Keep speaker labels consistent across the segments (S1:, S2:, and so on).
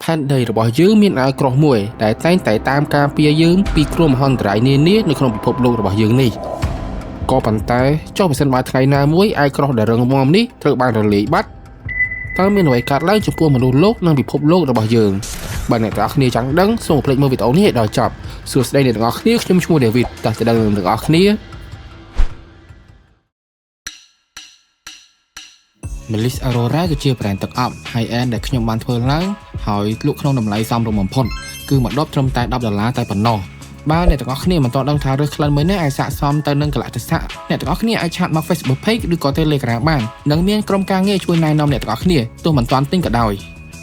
S1: ផែនដីរបស់យើងមានអាវក្រោះមួយដែលតែងតែតាមការពារយើងពីគ្រោះមហន្តរាយនានានៅក្នុងពិភពលោករបស់យើងនេះក៏ប៉ុន្តែចុះបើសិនបើថ្ងៃណាមួយអាវក្រោះដែលរឹងមាំនេះត្រូវបានរលាយបាត់តើមានអ្វីកើតឡើងចំពោះមនុស្សលោកនិងពិភពលោករបស់យើងបើអ្នកទាំងអស់គ្នាចង់ដឹងសូមកុំភ្លេចមើលវីដេអូនេះឲ្យដល់ចប់សួស្តីអ្នកទាំងអស់គ្នាខ្ញុំឈ្មោះ David តោះទៅដឹងនឹងទាំងអស់គ្នា Melis Aurora គឺជា brand ទឹកអប់ high end ដែលខ្ញុំបានធ្វើឡើងហើយលក់ក្នុងតម្លៃសមរម្យបំផុតគឺមួយដបត្រឹមតែ10ដុល្លារតែប៉ុណ្ណោះបើអ្នកទាំងអស់គ្នាមិនទាន់ដឹងថារើសក្លិនមួយនេះអាចស័ក្តិសមទៅនឹងកលៈទេសៈអ្នកទាំងអស់គ្នាអាច chat មក Facebook Page ឬក៏ Telegram បាននិងមានក្រុមការងារជួយណែនាំអ្នកទាំងអស់គ្នាទោះមិនទាន់ទិញក៏ដោ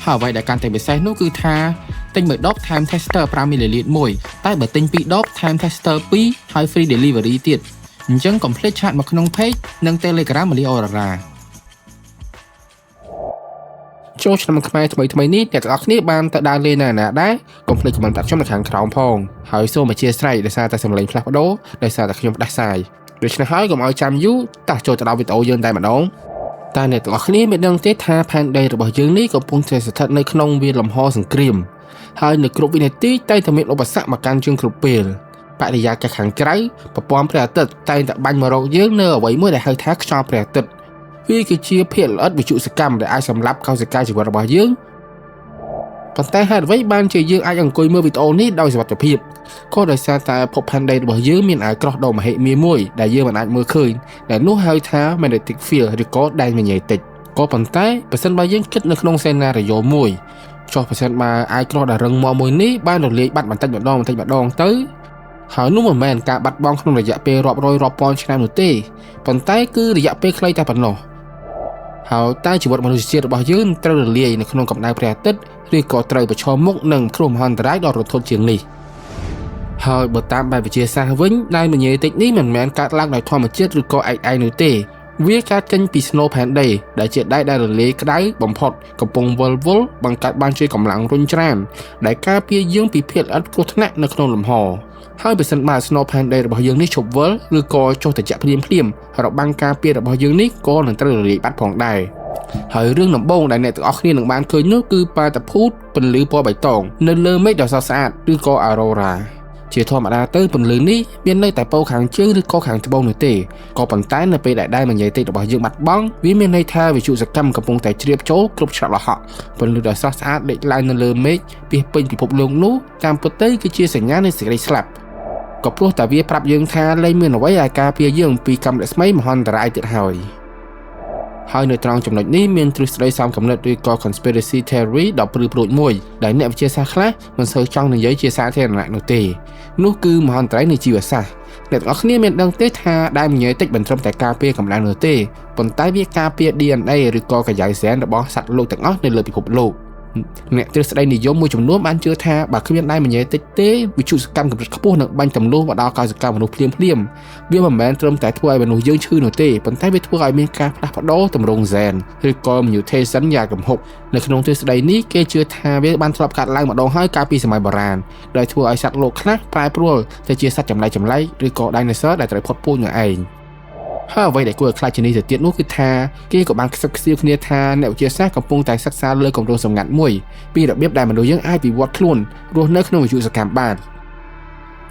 S1: យហើយអ្វីដែលកាន់តែពិសេសនោះគឺថាទិញមួយដបថែម tester 5 ml មួយតែបើទិញពីរដបថែម tester 2ហើយ free delivery ទៀតអញ្ចឹងកុំភ្លេច chat មកក្នុង Page និង Telegram Melis Aurora ចូលឆ្នាំខ្មែរថ្មីថ្មីនេះអ្នកទាំងអស់គ្នាបានទៅដើរលេងណាណាដែរកុំភ្លេច comment ប្រាប់ខ្ញុំនៅខាងក្រោមផងហើយសូមអធ្យាស្រ័យដោយសារតែសំឡេងផ្លាស់ប្ដូរដោយសារតែខ្ញុំផ្ដាសាយដូច្នេះហើយកុំឲ្យចាំយូរតោះចូលទៅដល់វីដេអូយើងតែម្ដងតើអ្នកទាំងអស់គ្នាមានដឹងទេថាផែនដីរបស់យើងនេះកំពុងតែស្ថិតនៅក្នុងវាលលំហសង្គ្រាមហើយនៅគ្រប់វិនាទីតែងតែមានឧបសគ្គមកកាន់យើងគ្រប់ពេលបរិយាកាសខាងក្រៅប្រព័ន្ធព្រះអាទិត្យតែងតែបាញ់មករកយើងនៅអ្វីមួយដែលហៅថាខ្យល់ព្រះអាទិត្យវាគឺជាភាគល្អិតវិទ្យុសកម្មដែលអាចសម្លាប់កោសិកាជីវិតរបស់យើងប៉ុន្តែហេតុអ្វីបានជាយើងអាចអង្គុយមើលវីដេអូនេះដោយសុវត្ថិភាពក៏ដោយសារតែភពផែនដីរបស់យើងមានអាវក្រោះដ៏មហិមាមួយដែលយើងមិនអាចមើលឃើញដែលនោះហៅថា magnetic field ឬក៏ដែនម៉ាញេទិកក៏ប៉ុន្តែបើសិនបើយើងគិតនៅក្នុង scenario មួយចុះបើសិនបើអាវក្រោះដែលរឹងមាំមួយនេះបានរលាយបាត់បន្តិចម្ដងបន្តិចម្ដងទៅហើយនោះមិនមែនការបាត់បង់ក្នុងរយៈពេលរាប់រយរាប់ពាន់ឆ្នាំនោះទេប៉ុន្តែគឺរយៈពេលខ្លីតែប៉ុណ្ណោះហើយតើជីវិតមនុស្សជាតិរបស់យើងត្រូវរលាយនៅក្នុងកម្ដៅព្រះអាទិត្យឬក៏ត្រូវប្រឈមមុខនឹងគ្រោះមហន្តរាយដ៏រន្ធត់ជាងនេះហើយបើតាមបែបវិទ្យាសាស្ត្រវិញដែនម៉ាញេទិកនេះមិនមែនកើតឡើងដោយធម្មជាតិឬក៏ឯកឯងនោះទេវាកើតចេញពីស្នូលផែនដីដែលជាដែកដែលរលាយក្តៅបំផុតកំពុងវិលវល់បង្កើតបានជាកម្លាំងរុញច្រានដែលការពារយើងពីភាគល្អិតគ្រោះថ្នាក់នៅក្នុងលំហហើយបើសិនបើស្នូលផែនដីរបស់យើងនេះឈប់វិលឬក៏ចុះត្រជាក់ភ្លាមភ្លាមរបាំងការពាររបស់យើងនេះក៏នឹងត្រូវរលាយបាត់ផងដែរហើយរឿងដំបូងដែលអ្នកទាំងអស់គ្នានឹងបានឃើញនោះគឺបាតុភូតពន្លឺពណ៌បៃតងនៅលើមេឃដ៏ស្រស់ស្អាតឬក៏ Aurora ជាធម្មតាទៅពន្លឺនេះមាននៅតែប៉ូលខាងជើងឬក៏ខាងត្បូងនោះទេក៏ប៉ុន្តែនៅពេលដែលដែនម៉ាញេទិករបស់យើងបាត់បង់វាមានន័យថាវិទ្យុសកម្មកំពុងតែជ្រាបចូលគ្រប់ច្រកល្ហកពន្លឺដ៏ស្រស់ស្អាតលេចឡើងនៅលើមេឃពាសពេញពិភពលោកនោះតាមពិតទៅគឺជាសញ្ញានៃសេចក្តីស្លាប់ក៏ព្រោះតែវាប្រាប់យើងថាលែងមានអ្វីឲ្យការពារយើងពីកម្មរស្មីមហន្តរាយទៀតហើយហើយនៅត្រង់ចំណុចនេះមានទ្រឹស្ដីសមគំនិតឬក៏ conspiracy theory ដ៏ព្រឺព្រួចមួយដែលអ្នកវិទ្យាសាស្ត្រខ្លះមិនសូវចង់និយាយជាសាធារណៈនោះទេនោះគឺមហន្តរាយនៃជីវសាស្ត្រអ្នកទាំងអស់គ្នាមានដឹងទេថាដែនម៉ាញេទិកមិនត្រឹមតែការពារកម្ដៅនោះទេប៉ុន្តែវាការពារ DNA ឬក៏កាយ៉ៃសែនរបស់សត្វលោកទាំងអស់នៅលើពិភពលោកអ្នកទ្រឹស្ដីនិយមមួយចំនួនបានជឿថាបើគ្មានដែនម៉ាញេទិកទេវិទ្យុសកម្មកម្រិតខ្ពស់នឹងបាញ់ទម្លុះមកដល់កោសិកាមនុស្សភ្លាមភ្លាមវាមិនមែនត្រឹមតែធ្វើឲ្យមនុស្សយើងឈឺនោះទេប៉ុន្តែវាធ្វើឲ្យមានការផ្លាស់ប្ដូរទម្រង់ហ្សែនឬក៏ mutation យ៉ាងគំហុកនៅក្នុងទ្រឹស្ដីនេះគេជឿថាវាបានធ្លាប់កើតឡើងម្ដងហើយកាលពីសម័យបុរាណដោយធ្វើឲ្យសត្វលោកខ្លះប្រែប្រួលទៅជាសត្វចម្លែកចម្លែកឬក៏ dinosaur ដែលត្រូវផុតពូជនោះឯងហើយអ្វីដែលគួរឲ្យខ្លាចជាងនេះទៅទៀតនោះគឺថាគេក៏បានខ្សឹបខ្សៀវគ្នាថាអ្នកវិទ្យាសាស្ត្រកំពុងតែសិក្សាលើគម្រោងសម្ងាត់មួយពីរបៀបដែលមនុស្សយើងអាចវិវត្តខ្លួនរស់នៅក្នុងវិទ្យុសកម្មបា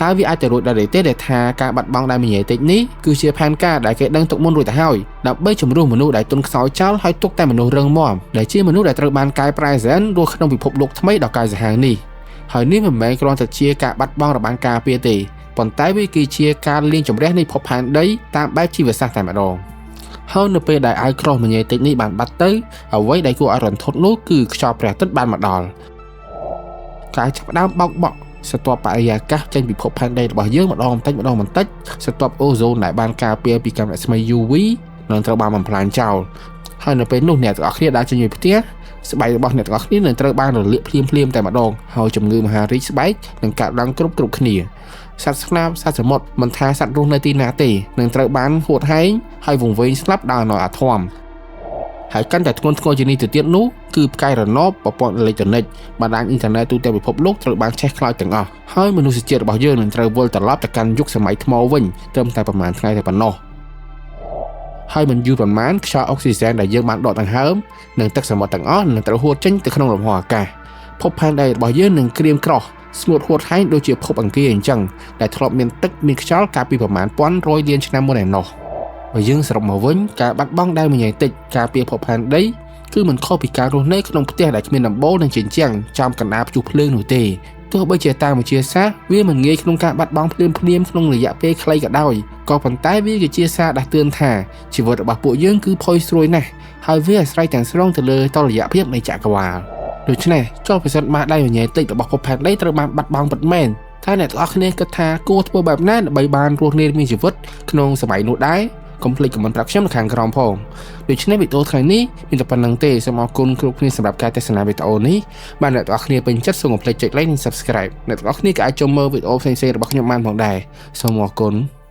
S1: នតើវាអាចទៅរួចដែរទេដែលថាការបាត់បង់ដែនម៉ាញេទិកនេះគឺជាផែនការដែលគេដឹងទុកមុនរួចទៅហើយដើម្បីជំរុះមនុស្សដែលទន់ខ្សោយចោលហើយទុកតែមនុស្សរឹងមាំដែលជាមនុស្សដែលត្រូវបានកែប្រែហ្សែនរស់ក្នុងពិភពលោកថ្មីដ៏កាយសាហាវនេះហើយនេះមិនមែនគ្រាន់តែជាការបាត់បង់របាំងការពារទេប៉ុន្តែវាគឺជាការលាងជម្រះនៃភពផែនដីតាមបែបជីវសាស្ត្រតែម្ដងហើយនៅពេលដែលអាវក្រោះម៉ាញេទិកនេះបានបាត់ទៅអ្វីដែលគួរឲ្យរន្ធត់នោះគឺខ្យល់ព្រះអាទិត្យបានមកដល់ការចាប់ផ្ដើមបោកបក់ស្រទាប់បរិយាកាសចេញពីភពផែនដីរបស់យើងម្ដងបន្តិចម្ដងបន្តិចស្រទាប់អូហ្សូនដែលបានការពារពីកាំរស្មី UV នឹងត្រូវបានបំផ្លាញចោលហើយនៅពេលនោះអ្នកទាំងអស់គ្នាដើរចេញពីផ្ទះស្បែករបស់អ្នកទាំងអស់គ្នានឹងត្រូវបានរលាកភ្លាមភ្លាមតែម្ដងហើយជំងឺមហារីកស្បែកនឹងកើតឡើងគ្រប់គ្រប់គ្នាសត្វស្នាបសត្វសមុទ្រមិនថាសត្វរស់នៅទីណាទេនឹងត្រូវបានហួតហែងហើយវង្វេងស្លាប់ដោយអធមហើយកាន់តែធ្ងន់ធ្ងរជាងនេះទៅទៀតនោះគឺផ្កាយរណបប្រព័ន្ធអេឡិចត្រូនិកបណ្ដាញអ៊ីនធឺណិតទូទាំងពិភពលោកត្រូវបានឆេះខ្លោចទាំងអស់ហើយមនុស្សជាតិរបស់យើងនឹងត្រូវវិលត្រឡប់ទៅកាន់យុគសម័យថ្មវិញត្រឹមតែប្រហែលថ្ងៃតែប៉ុណ្ណោះហើយមិនយូរប៉ុន្មានខ្យល់អុកស៊ីហ្សែនដែលយើងបានដកដង្ហើមនិងទឹកសមុទ្រទាំងអស់នឹងត្រូវហួតចេញទៅក្នុងលំហអាកាសភ ភពផែនដីរបស់យើងនឹងក្រៀមក្រោះស្ងួតហួតហែងដូចជាភពអង្គារអញ្ចឹងដែលធ្លាប់មានទឹកមានខ្យល់កាលពីប្រមាណពាន់រយលានឆ្នាំមុនឯណោះបើយើងសរុបមកវិញការបាត់បង់ដែនមញ៉េទិកការពារភពផែនដីគឺមិនខុសពីការរស់នៅក្នុងផ្ទះដែលគ្មានដំបូលនិងជញ្ជាំងចំកណ្ដាលព្យុះភ្លើងនោះទេទោះបីជាតាមវិទ្យាសាស្ត្រវាមិនងាយក្នុងការបាត់បង់ភ្លាមភ្លាមក្នុងរយៈពេលខ្លីក៏ដោយក៏ប៉ុន្តែវាគឺជាសារដាស់តឿនថាជីវិតរបស់ពួកយើងគឺផុយស្រួយណាស់ហើយវាអាស្រ័យទាំងស្រុងទៅលើតុល្យភាពនៃចក្រវាឡដូច្នេះចុះប្រសិនបើដែនមញ៉េទិករបស់ភពផែនដីត្រូវបានបាត់បង់ពិតមែនតើអ្នកទាំងអស់គ្នាគិតថាគួរធ្វើបែបណាដើម្បីបានរស់រានមានជីវិតក្នុងសម័យនោះដែរកុំភ្លេច comment ប្រាប់ខ្ញុំនៅខាងក្រោមផងដូច្នេះវីដេអូថ្ងៃនេះមានតែប៉ុណ្ណឹងទេសូមអរគុណគ្រប់គ្នាសម្រាប់ការទស្សនាវីដេអូនេះបាទអ្នកទាំងអស់គ្នាពេញចិត្តសូមកុំភ្លេចចុច like និង Subscribe អ្នកទាំងអស់គ្នាក៏អាចចូលមើលវីដេអូផ្សេងៗរបស់ខ្ញុំបានផងដែរសូមអរគុណ។